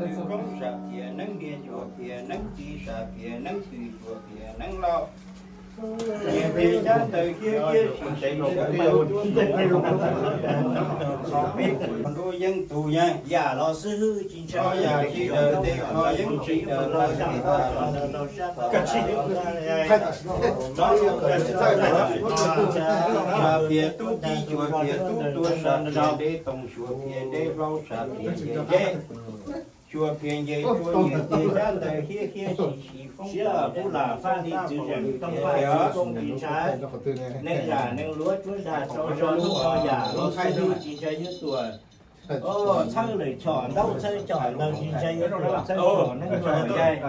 Koob sam phiaj neeb niam cuam phiaj neeb txiv sam phiaj neeb twm cuam phiaj neeb laus. Niam phiaj cab ntawv hiab hiab sim sim ntawv peb nruab yeeb tus yeej yam los xwb hwj tsis ntshai, yam tsis daws tes kho yeeb tsis daws lawv tsis tas los. Sam phiaj tub txib cuam phiaj tub tuag sam rau deb toom cuam phiaj deb hlau sam phiaj nce nce. Cuam phiaj nce cuam niam phiaj cab ntawv hiab hiab sim sim foob. Siab kuj lam faj li txwv zeem tooj faj tsis ntshai. Neeg zam neeg luav cuab zam rau zog lub no yam los xwb hwj tsis ntshai yuav tuam. Txhawb lawm chom ntaub txhawb chom ntawv tsis ntshai yuav tuam txhawb chom neeb tuam yaig.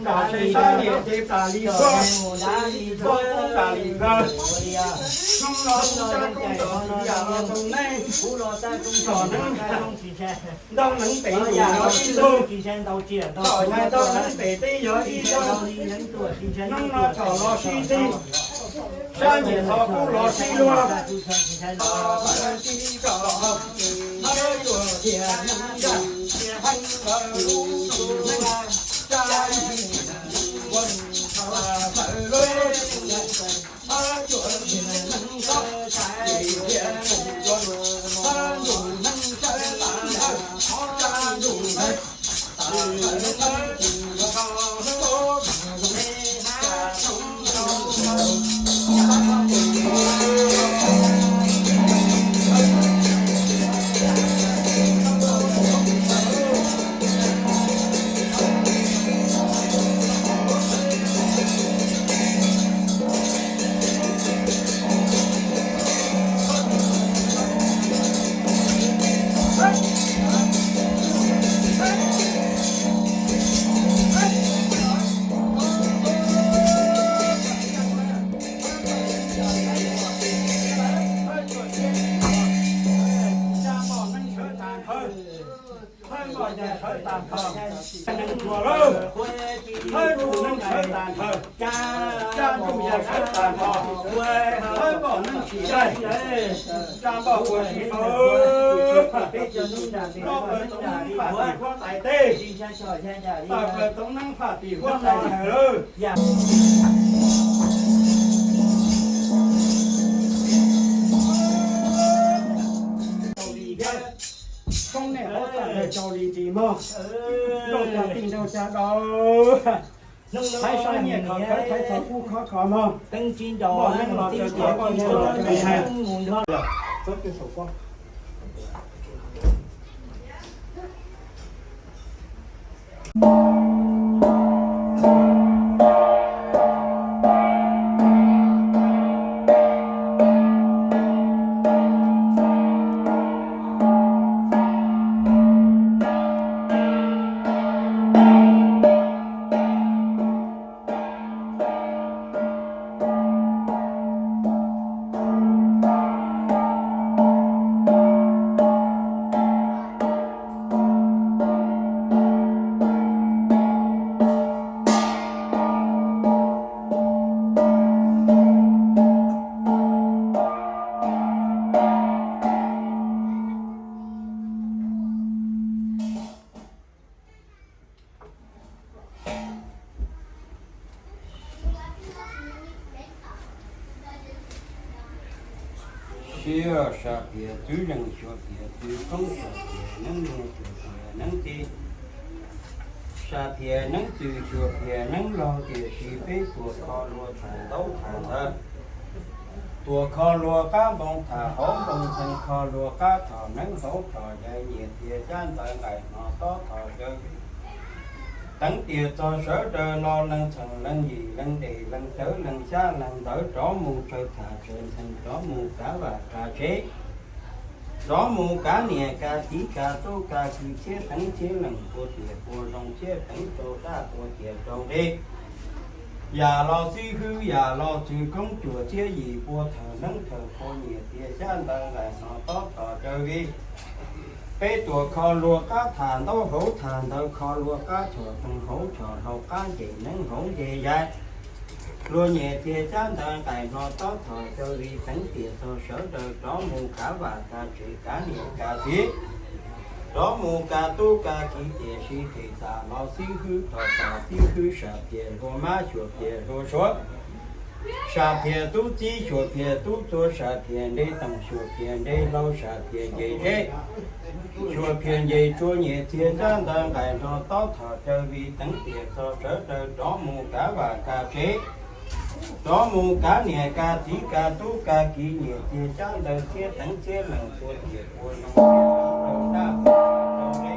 Tam sim sab niam ces tam li koj, tam li koj, tam li koj. Hnub no hnub sab koob txom siv yam los rau neej, txom neeb, ntau neeb pem yam los ib tug, txom nyem ntau neeb pem teb yog ib tug. Hnub no txhom los sib txig, sab niam txhom kuj los sib luag. Thawj mom yog sawv tag nrho, neeg tsuag lawm, thawj tus neeg sawv tag nrho, tsa ntuj yog sawv tag nrho, thawj mom neeg tsis daig, tsa npoj puas tsis tau, noj plaws tau neeb fam tim huab tais teb, tawm plaws tau neeb fam tim huab tais lawm. Txhob niam paub txawm ntawd rau li nti mog, nrauj cov tij nrauj cov dau, thaiv sab nyiaj khov khawv thaiv txhov kub khov khov mog, npoj neeb los txawv txhov koj yog los tsis hais. Siv, sam phiaj txwv leej xyuam phiaj txwv koob, sam phiaj neeb niam xyuam phiaj neeb txiv, sam phiaj neeb txwv xyuam phiaj neeb laug, tiam sis peb tuam kho luag tham ntaub tham ntawv, tuam kho luag qab npoo tham hauv npoo, txheej kho luag qab thom neeb hauv thom ntawv, nyiam txiag xyab ntawv nqaim hno tob thom caw vij. Teev tiam txog sawv daws los leej txheej leej yim leej dej leej cawv leej xyab leej ntawv, rov mus tsawg tham tsawg txheej, rov mus kav vaj kav tsev, rov mus kav niam kav txiv kav tub kav ki, txhiab teev txhiab leej pua tiam pua zoo, txhiab teev rau dab pua tiam rau nqe. Yam los xib hwb yam los txwv koob, cuam txhiab yim pua thawm neeb thawm pua, nyiam txiag xyab ntawv nqaim hno tob thom caw vij. Peb tuam kho luag qab tham ntaub hauv tham ntawv, kho luag qab chom txheej hauv chom laug, qab nce neeb hauv nce yaig, luag nyiam txiag xyab ntawv nqaim hno tob thom caw vij. Teev tiam txog sawv daws rov mus kav vaj kav tsev kav niam kav txiv, rov mus kav tub kav ki, tiam sis them tam los xib hwb thom tam xib hwb, sam phiaj luag mab xyuam phiaj luag suav, sam phiaj tub txib xyuam phiaj tub txua, sam phiaj nce toom xyuam phiaj nce hlau, sam phiaj nce zeb xyuam phiaj nce tsua, nyiam txiag xyab ntawv nqaim hno tob thom caw vij. Teev tiam txog sawv daws rov mus kav vaj kav tsev, rov mus kav niam kav txiv kav tub kav ki, nyiam txiag xyab ntawv txhiab teev txhiab leej pua tiam pua zoo, txhiab teev rau dab pua tiam rau nqe.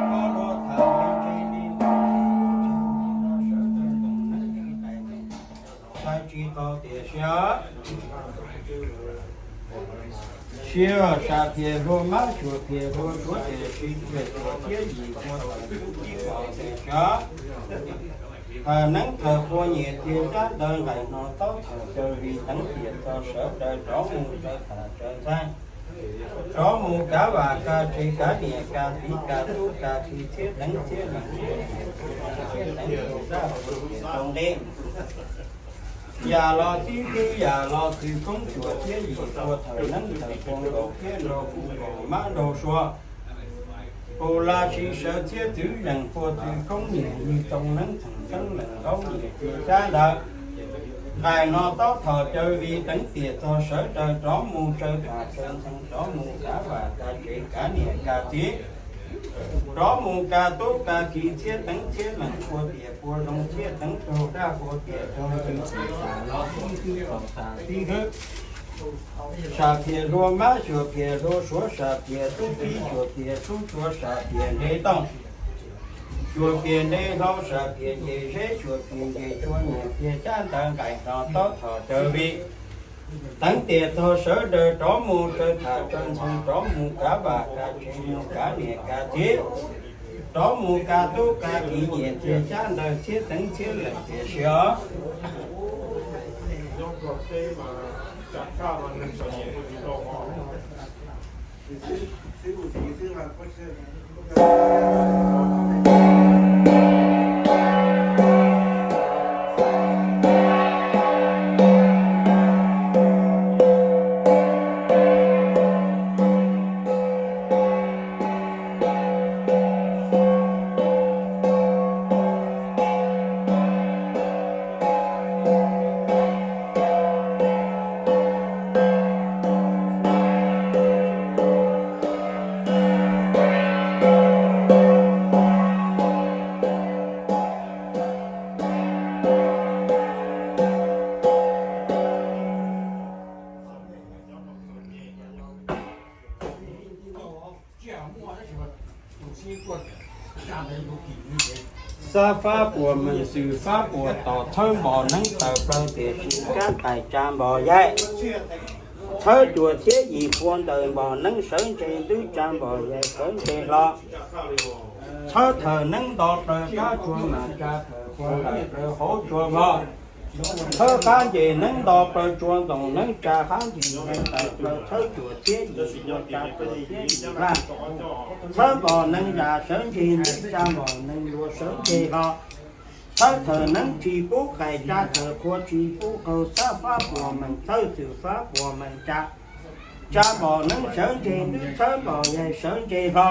Kho luag tham nqe ntshe li no, sawv daws toom neeb li qais, txhais tsis tau tiam sia. Siv, sam phiaj luag mab xyuam phiaj luag suav, tiam sis phiaj cuam txhiab yim pua thawm tub txib pom tiam sia. Thawm neeb thawm pua, nyiam txiag xyab ntawv nqaim hno tob thom caw vij. Teev tiam txog sawv daws rov mus tsawg tham tsawg txheej, rov mus kav vaj kav tsev kav niam kav txiv kav tub kav ki, txhiab teev txhiab leej pua tiam pua zoo, txhiab teev rau dab pua tiam rau nqe. Yam los xib hwb yam los txwv koob, cuam txhiab yim pua thawm neeb thawm pua, nkaus txhiab nraug kuv nkaus mab nraug suav, pum la si sawv txhiab txwv leej pua txwv koob, nyiam yig too neeb txheej xeeb leej ntaub, nyiam txiag xyab ntawv nqaim hno tob thom caw vij. Teev tiam txog sawv daws rov mus tsawg tham tsawg txheej, rov mus kav vaj kav tsev kav niam kav txiv, rov mus kav tub kav ki, txhiab teev txhiab leej pua tiam pua zoo, txhiab teev raug dab pua tiam raug nqe. Yam los xib hwb thaum tas xib hwb, sam phiaj luag mab xyuam phiaj luag suav, sam phiaj tub txib xyuam phiaj tub txua, sam phiaj nce toom xyuam phiaj nce hlau, sam phiaj nce zeb xyuam phiaj nce tsua, nyiam txiag xyab ntawv nqaim hno tob thom caw vij. Teev tiam txog sawv daws rov mus tsawg tham tsawg txheej, rov mus kav vaj kav tsev, mus kav niam kav txiv, rov mus kav tub kav ki, nyiam txiag xyab ntawv txhiab teev txhiab leej tiam sia. Xab fab puas meej, xwm fab puas tom, txhawb npos neeb tawm plaws, tiam sis kab qais tsa npos yaig. Txhawb cuam txhiab yim pua ntawm npos neeb, sawv ntse ntwb tsa npos yaig, sawv ntse hlo. Txhawb thawm neeb nto plaws kab tsua mas tsa thawm pua ntawm plaws hauv tsua vog. Txhawb qab nce neeb nto plaws tsua ntxoov neeb, tsa qab nce neeb tawm plaws, txhawb cuam txhiab yim pua tsa cuam txhiab yim vaj. Txhawb npos neeb zam, sawv ntse ntwb tsa npos neeb luag, sawv ntse hlo. Txhawb thawm neeb tsis pub qais, tsa thawm qhua tsis pub qaug, xab fab puas meej txhawb, xwm fab puas meej tsa. Tsa npos neeb sawv ntse ntwb, txhawb npos yaig sawv ntse hlo.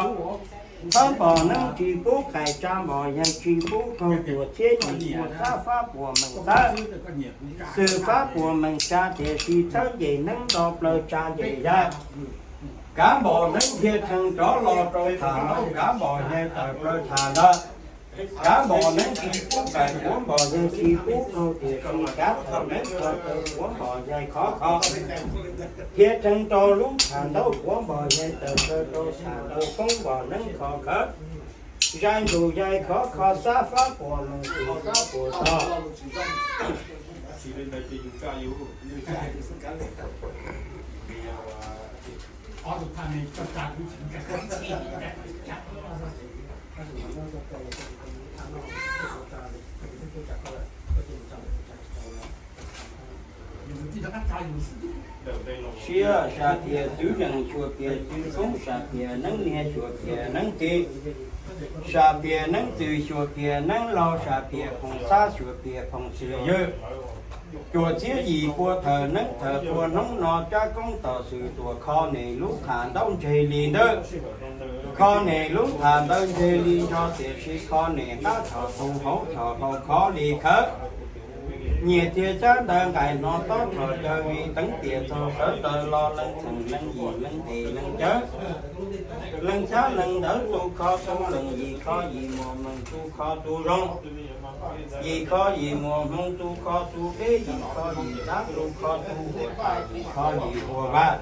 Fab npom neeb tsis pub qais, tsa npom yeeg tsis pub qaug, cuam txhiab yim pua xab fab puas meem xab, xwm fab puas meem tsa, tiam sis txhawb ncees neeb nto plaws tsa ncees yaig. Kav npom neeb dhia rhees rov los rau tham ntau, kav npom yeeg tawm plaws tham ntawd. Kav npom neeb tsis pub qais, puav npom yeeg tsis pub qaug, tiam sis kav thaum neeb kho taw, puav npom yeeg khov kho. Dhia rhees rau lub tham ntau, puav npom yeeg tawm plaws rau tham ntawd, poob npom neeb khov khawv. Zais ntus yaig khov kho, xab fab puas meem, xwm fab puas tog. Siab, sam phiaj txwv zeem, xyuam phiaj txwv koob, sam phiaj neeb niag, xyuam phiaj neeb txiv, sam phiaj neeb txwm, xyuam phiaj neeb laug, sam phiaj phoom xab, xyuam phiaj phoom xwm ywg. Cuam txhiab yim pua thawm neeb thawm pua, hnub no cab koob tom xwm tuam, kho nem lub tham ntau ntseg li ntawd. Kho nem lub tham ntawd ntseg li ntsho, tiam sis kho nem qab choj thoob hauv choj hauv khov li khawv. Nyias txiag xyab ntawv nqaim hno tob thom caw vim teev tiam txog sawv daws los leej txheem leej yim leej des leej cawv, leej xyab leej ntawv, tu kho tu lees, yim kho yim muas hmoo, tu kho tu zoo, yim kho yim muas hmoo, tu kho tu deb, yim kho yim dab, tu kho tu huam tas, yim kho yim huam vaj.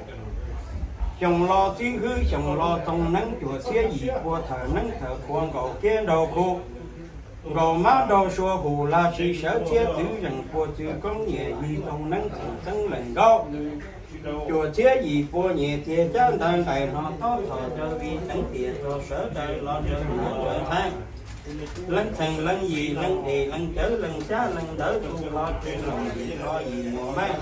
Xyoo los xib hwb, xyoo los txoos neeb, cuam txhiab yim pua thawm neeb thawm pua, nkaus kiab nraug khu, nkaus mab nraug sua, hum lag sis sawv txhiab txwv zeem, pua txwv koob nyias yig txoos neeb, txheem xeeb lees nkaub. Cuam txhiab yim pua nyias txiag xyab ntawv nqaim hno tob thom caw vim teev tiam txog sawv daws los raws huam raws thaj. Leej txheem leej yim leej des leej cawv, leej xyab leej ntawv, tu kho tu lees, yim kho yim muas meej,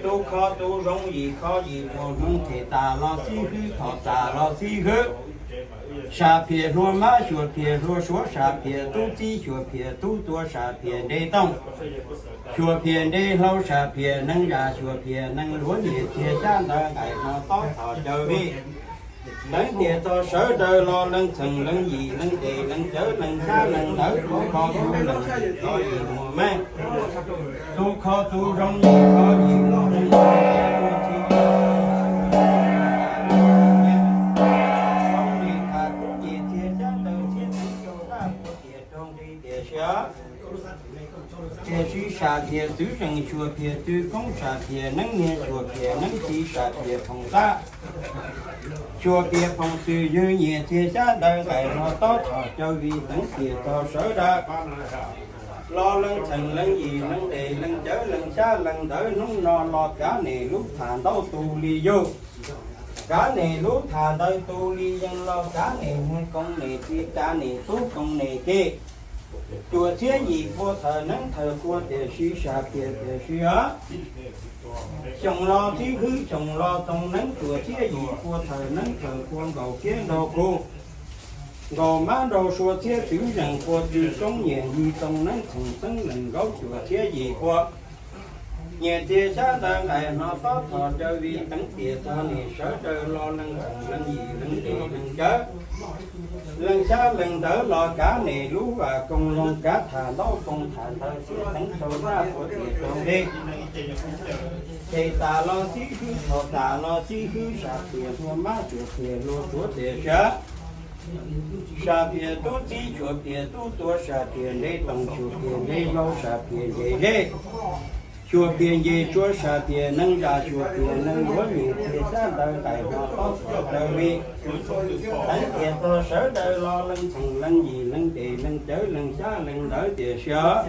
tu kho tu zoo, yim kho yim muas hmoo, them tas los xib hwb, thom tas los xib hwb. Sam phiaj hlua mab, xyuam phiaj hlua suav, sam phiaj tub txib, xyuam phiaj tub tuav, sam phiaj nte tooj, xyuam phiaj nte hlau, sam phiaj neeg zam, xyuam phiaj neeg luav, nyias txiag xyab ntawv nqaim hno tob thom caw vim teev tiam txog sawv daws los leej txheem leej yim leej des leej cawv, leej xyab leej ntawv, tu kho tu lees, yim kho yim muas meej, tu kho tu zoo, yim kho yim muas hmoo, nyias txiag xyab ntawv txhiab teev rau daj, pua tiam rau nqi tiam siab. Tiam sis sam phiaj txwv zeem, xyuam phiaj txwv koob, sam phiaj neeb niag, xyuam phiaj neeb txiv, sam phiaj phoom xab, xyuam phiaj phoom xwm ywg, nyias txiag xyab ntawv nqaim hno tob thom caw vim teev tiam txog sawv daws los leej txheem leej yim leej des leej cawv, leej xyab leej ntawv, hnub no los kav nem lub tham ntau tu li yug, kav nem lub tham ntawv tu li yees, los kav nem niag koom nem txiv, kav nem tub koom nem ke. Cuam txhiab yim pua thawm neeb thawm pua, tiam sis sam phiaj tiam sis os. Xyoo los xib hwb, xyoo los txoos neeb, cuam txhiab yim pua thawm neeb thawm pua, nkaus kiab nraug khu, nkaus mab nraug sua, txhiab txwv zeem, pua txwv koob nyias yig txoos neeb, txheem xeeb lees nkaub, cuam txhiab yim pua nyias txiag xyab ntawv nqaim hno tob thom caw vim teev tiam txog nem sawv daws los leej txheem leej yim leej des leej cawv, leej xyab leej ntawv, los kav nem lub vam koos loos, kav tham ntau koos tham ntawv txhiab teev rau daj, pua tiam rau nqi. Them tas los xib hwb, thom tas los xib hwb, sam phiaj hlua mab, xyuam phiaj hlua suav tiam siab, sam phiaj tub txib, xyuam phiaj tub tuav, sam phiaj nte tooj, xyuam phiaj nte hlau, sam phiaj nce zeb, xyuam phiaj nce tsua, sam phiaj neeg zam, xyuam phiaj neeg luav, nyias txiag xyab ntawv nqaim hno tob thom caw vim teev tiam txog sawv daws los leej txheem leej yim leej des leej cawv, leej xyab leej ntawv tiam siab.